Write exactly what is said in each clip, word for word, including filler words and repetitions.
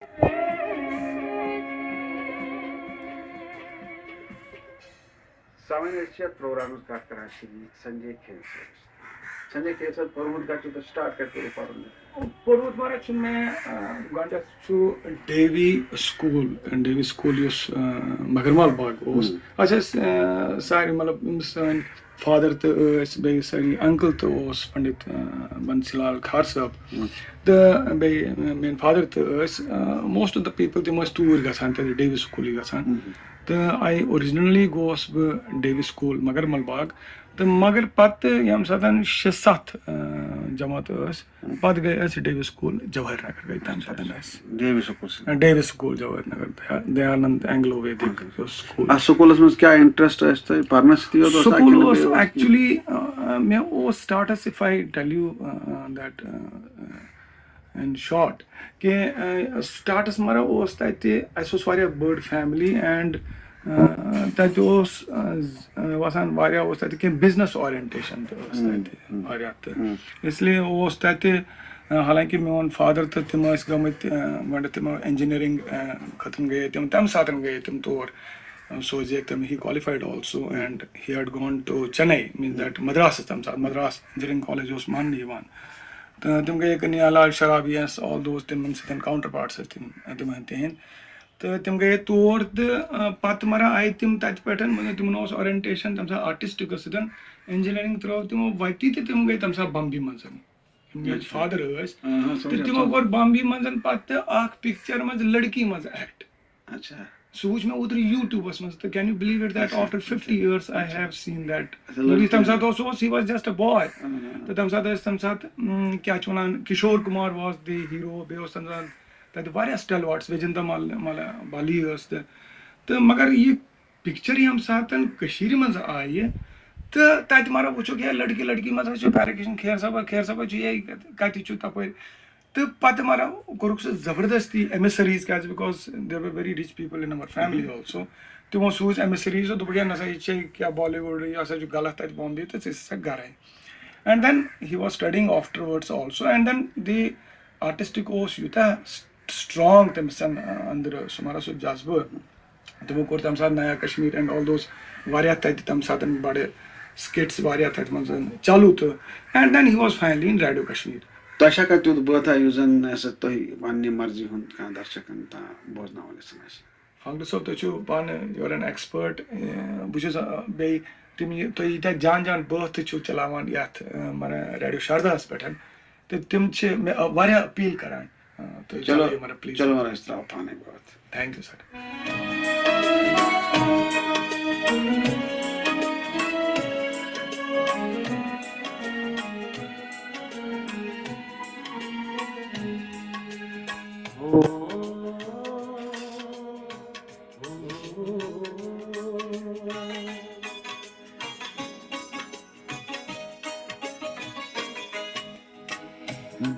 سامعین، أسۍ چھِ یَتھ پروگرامَس کَتھ کران شریٖک سنجے کھیر صٲبَس۔ سنجے کھیر صٲب، پوٚرمُت کَتہِ چھُو تۄہہِ؟ سٹارٹ کَتہِ کوٚروٕ پَرُن؟ پوٚرمُت مگر چھُ مےٚ، آ، گۄڈٕنٮ۪تھ چھُ ڈیوی سکوٗل، ڈیوی سکوٗل یُس، آ، مغرمال باغ اوس۔ ہُم۔ اَسہِ ٲسۍ، آ، سارے، مطلب، یِم سٲنۍ فادر تہِ ٲسۍ، بیٚیہِ سٲری انکل تہِ اوس پنڈت، آ، بنسی لال کھار صٲب۔ ہُم۔ تہٕ بیٚیہِ، آ، میٲنۍ فادر تہِ ٲسۍ، آ، most of the people، تِم ٲسۍ توٗرۍ گژھان، تَتہِ ڈیوی سکوٗلٕے گژھان۔ ہُم۔ تہٕ I originally گوس بہٕ ڈیوی سکوٗل مغرمال باغ۔ تہٕ مگر پتہٕ ییٚمہِ ساتہٕ شےٚ ستھ، آ، جماعت ٲس، پتہٕ گٔے أسۍ ڈیوی سکوٗل جواہر نگر، گٔے تَمہِ پتہٕ أسۍ۔ ڈیوی سکوٗل سۭتۍ۔ ڈیوی سکوٗل جواہر نگر، دیا-، دیانند اینگلو ویدک سکوٗل۔ اَتھ سکوٗلَس منٛز کیٛاہ انٹرسٹ ٲسۍ تۄہہِ؟ پَرنَس سۭتی یوت اوسا سکوٗل کِنہٕ اوس بیٚیہِ اوس؟ Actually، آ، مےٚ اوس starters، if I tell you، آ، آ، that، آ، in short، کہِ، آ، starters مطلب اوس تَتہِ، اَسہِ اوس واریاہ بٔڑ family and، آ، تَتہِ اوس، آ، ز-، آ، وَسان واریاہ اوس تَتہِ کینٛہہ business orientation تہِ ٲس ہُم، تَتہِ ہُم، واریاہ تہٕ ہُم۔ اس لیے اوس تَتہِ، آ، حالانکہِ میون فادر تہٕ تِم ٲسۍ گٔمٕتۍ، آ، گۄڈٕ تِمو engineering، آ، خٲطرٕ گٔیے تِم، تَمہِ ساتہٕ گٔیے تِم تور، آ، سوزیکھ تِم، he qualified also and he had gone to Chennai، means that Madras, تَمہِ ساتہٕ مدراس engineering college اوس ماننہٕ یِوان۔ تہٕ تِم گٔیے کنیا لال شرابیَس، all those، تِمن سۭتۍ counterparts ٲسۍ تِم، تِم ٲسۍ تِہنٛدۍ۔ تہٕ تِم گٔیے تور تہٕ، آ، پتہٕ مگر آیہِ تِم تَتہِ پٮ۪ٹھ، مطلب، تِمن اوس orientation تَمہِ ساتہٕ artistic سۭتۍ، engineering ترٲو تِمو وَتی تہٕ تِم گٔے تَمہِ ساتہٕ بمبی منٛز۔ یِم میٲنۍ اچھا۔ فادر ٲسۍ۔ آ، ہاں، تہٕ سمجھا، تِمو سمجھا۔ کوٚر بمبی منٛز پتہٕ اکھ picture منٛز لڑکی منٛز act۔ اچھا۔ سُہ وٕچھ مےٚ اوترٕ YouTubeس منٛز تہٕ can you believe it that اچھا، after fifty اچھا، years I اچھا۔ have seen that اچھا، movie۔ لڑکی تَمہِ ساتہٕ منٛز۔ اوس، اوس، he was just a boy۔ آ، آ۔ تہٕ تَمہِ ساتہٕ ٲسۍ تَمہِ ساتہٕ، اۭں، کیٛاہ چھِ وَنان، کِشور کُمار was the hero، بیٚیہِ اوس تَمہِ ساتہٕ تَتہِ واریاہ stalwarts، ویجنتا مال-، مالا بالی ٲس تہٕ، تہٕ مگر یہِ picture ییٚمہِ ساتہٕ کٔشیٖرِ منٛز آیہِ تہٕ تَتہِ مطلب وٕچھُکھ ہے لڑکی لڑکی منٛز حظ چھُ پیرکشن کھیر صٲبہ، کھیر صٲبہ چھُ یے کَتہِ چھُ تَپٲرۍ۔ تہٕ پَتہٕ مطلب کوٚرُکھ سُہ زبردستی emissaries، کیٛازِ because there were very rich people in our family also۔ تِمو سوٗز emissaries، دوٚپُکھ ہے نہ سا یہِ چھے کیٛاہ بالی وُڈ، یہِ ہسا چھُ غلط تَتہِ بمبی تہٕ ژٕ ژٕ گرے۔ And then he was studying afterwards also and then the artistic اوس یوٗتاہ strong تٔمِس أنٛدرٕ سُہ مطلب سُہ جذبہٕ۔ تِمو کوٚر تَمہِ ساتہٕ نیا کشمیر and all those واریاہ تَتہِ تَمہِ ساتہٕ بَڑٕ skits واریاہ تَتہِ منٛز چالوٗ تہٕ and then he was finally in radio Kashmir. تۄہہِ چھا کانٛہہ تیُتھ بٲتھا یُس زَن نہ سا تۄہہِ پننہِ مرضی ہُنٛد کانٛہہ درشکن تام بوزناوُن یژھان آسہِ؟ فخر صٲب، تُہۍ چھِو پانہٕ، you are an expert، A, بہٕ چھُس، آ، بیٚیہِ تِم یہِ، تُہۍ ییٖتیٛاہ جان جان بٲتھ تہِ چھِو چلاوان یَتھ، آ، مطلب ریڈیو شاردا ہَس پٮ۪ٹھ، تہٕ تِم چھِ مےٚ، آ، واریاہ appeal کران۔ آ، تُہۍ چلو، چلٲیِو مطلب please۔ چلو، وَلہٕ أسۍ ترٛاوو پانَے بٲتھ۔ Thank you sir۔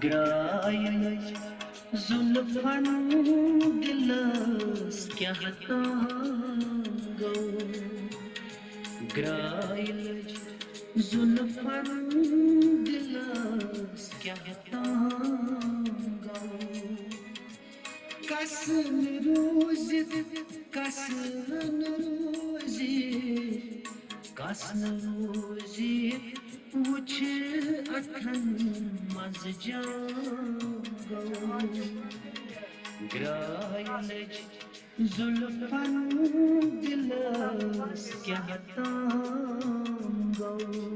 گرٛایہِ لٔج زُلفن دِلس کیٛاہ تام گوٚو۔ گرٛایہِ لٔج زُلفن دِلس کیٛاہ تام گوٚو۔ کس نہٕ روٗزِتھ، کس نہٕ روٗزِتھ، کس نہٕ روٗزِتھ وُچھ اَتھن منٛز جام گوٚو۔ گرٛایہِ لٔج زُلفن دِلس کیٛاہ تام گوٚو۔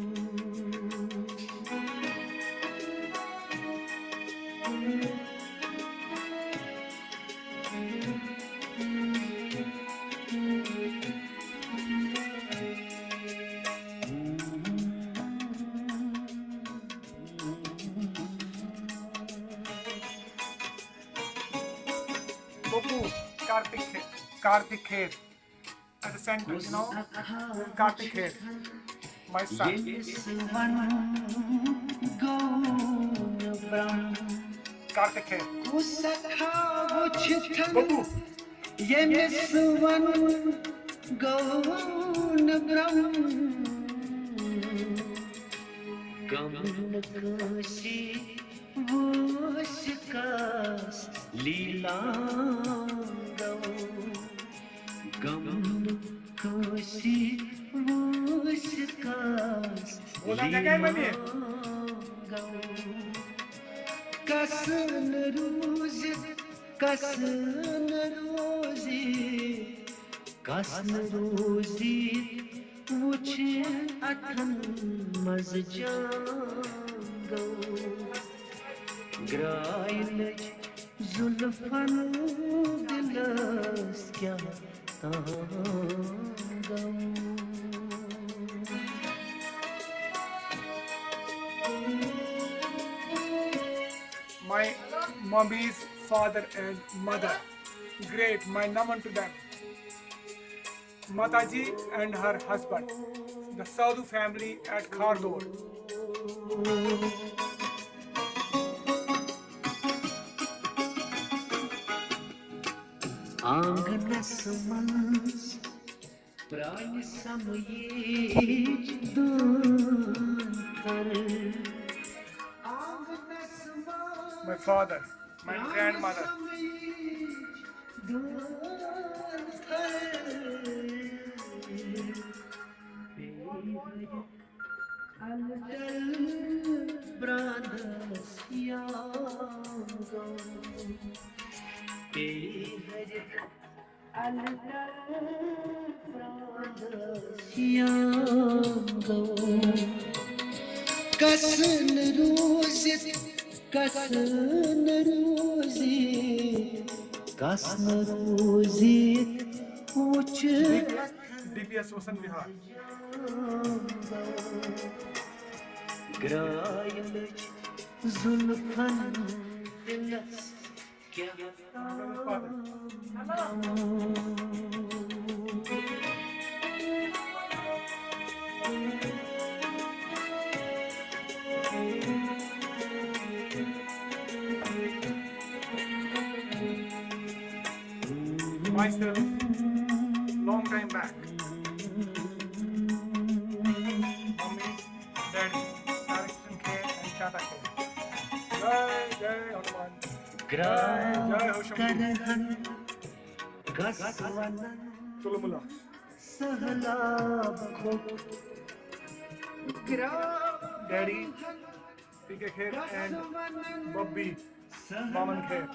Gopu, Karthik Kher, Karthik Kher. At the center, you know, Karthik Kher, my son. ییٚمِس وَنُن گوٚو نہٕ برٛم۔ Karthik Kher. کُس سٮ۪کھا وُچھِتھ Gopu. ییٚمِس وَنُن گوٚو نہٕ برٛم۔ غم نہٕ کٲنٛسہِ وٲنٛسہِ کس لیٖلام گوٚو، غم نہٕ کٲنٛسہِ وٲنٛسہِ کس بوزان چھےٚ کَمہِ مٔمی؟ لیٖلام گوٚو۔ کس نہٕ روٗزِتھ، کس نہٕ روٗزِتھ، کس نہٕ روٗزِتھ وُچھ اَتھن منٛز جام گوٚو۔ گرٛایہِ لٔج زُلفن دِلس کیٛاہ تام گوٚو۔ My mommy's father and mother. Great, my naman to them. Mataji and her husband, the Sadhu family at Khardor. آنگنس منٛز پرٛانہِ سمٲجۍ دٲن تھر۔ My father, my grandmother. Little brothers یام گوٚو۔ بیٚیہِ ہرِ الٹل برادس یام گوٚو۔ کس نہٕ روٗزِتھ، کس نہٕ روٗزِتھ، کس نہٕ روٗزِتھ وُچھ ڈی پی ایس وسن وِہار۔ گرٛایہِ لٔج زُلفن دِلس کیٛاہ تام۔ Myself, long time back. Mommy, Daddy, Alex and Kate and Chata Kate. Jai, Jai Hanuman. گرٛاو کرہن گس ونن چُلہٕ مُلہٕ۔ سہلاب کھوٚت۔ گرٛاو Daddy, P K Kher and Bobby. Baman Kher.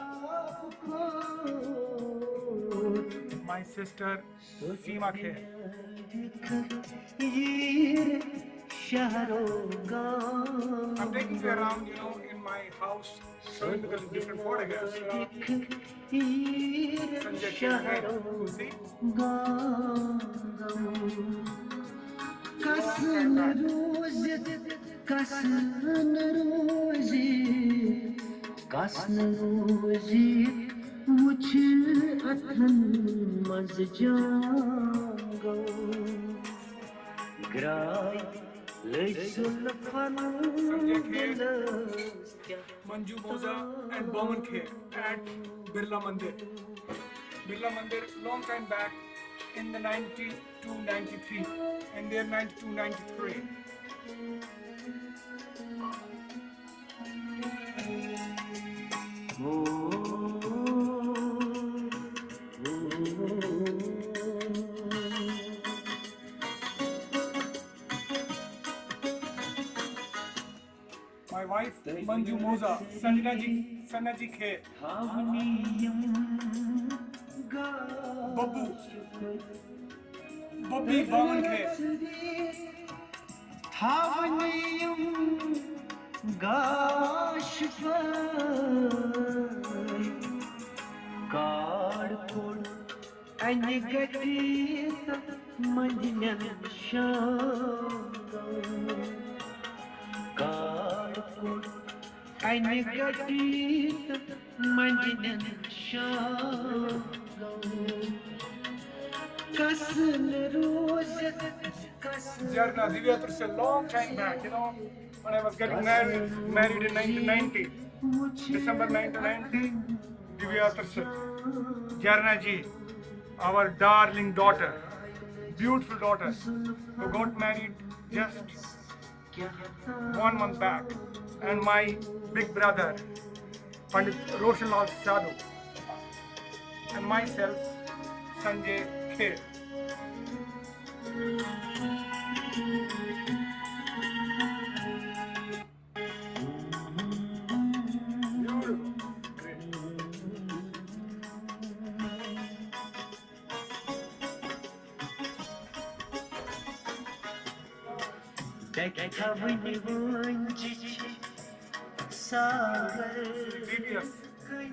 My sister Seema Kher. I'm taking you around, you know, in my house, showing you the different photographs. Sanjay Kher, you see? کس نہٕ روٗزِتھ، کس نہٕ روٗزِتھ، کس نہٕ روٗزِتھ وُچھ اَتھن منٛز جام گوٚو۔ گرٛاے لٔج زُلفن دِلس کیٛاہ Manju Moza and Baman Kher at Birla Mandir. Birla Mandir, long time back in the ninety-two ninety-three, in their ninety-two ninety-three. My wife, Manju Moza, Sanjana ji, Sanjana ji Kher. Babu, Bobby Baman Kher. تھاونیم گاش پٲے کاڑ کوٚڑ انہِ گٹی تہٕ منجنٮ۪ن شانگو۔ کاڑ کوٚڑ انہِ گٹی تہٕ منجنٮ۪ن شانگو۔ کس نہٕ روٗزِتھ، کس Jarna, Divya Trisha, long time back, you know, when I was getting married, married in nineteen ninety, December nineteen ninety, Divya Trisha, Jarna ji, our darling daughter, beautiful daughter, who got married just one month back. and my big brother, Pandit Roshan Lal Sadhu, and myself, Sanjay Kher. ڈیکہِ تھاونہِ وٲنجہِ چھِ Sagar D P S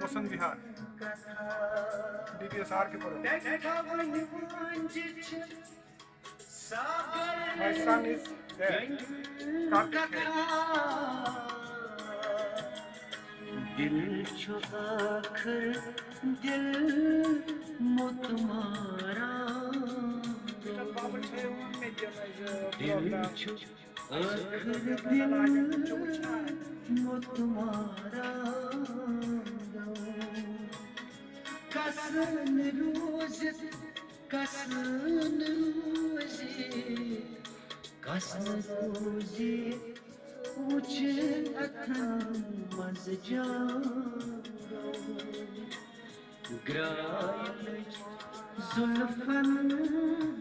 Vasant Vihar, D P S R K Puram. ڈیکہِ تھاونہِ وٲنجہِ چھِ Sagar My son is there. Karthik Kher. دل چھُ ٲخر دل موٚت ماران۔ دل چھُ ٲخر دل موٚت ماران۔ کس نہٕ روزِ، کس نہٕ روزِ، کس نہٕ روزِ، وٕچھ اتھن منٛز جان۔ گرٛایہِ لٔج زُلفن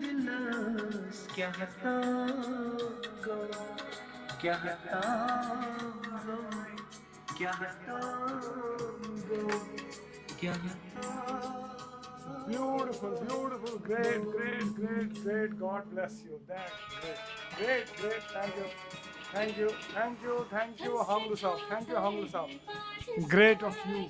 دِلس کیٛاہ تام گوٚو، کیٛاہ تام گوٚو، کیٛاہ تام گوٚو، کیٛاہ تام۔ Beautiful, beautiful, great, great, great, great. God bless you. That's great, great, great. Thank you, thank you, thank you, thank you, Hamlu sahab. Thank you, Hamlu sahab. Great of you.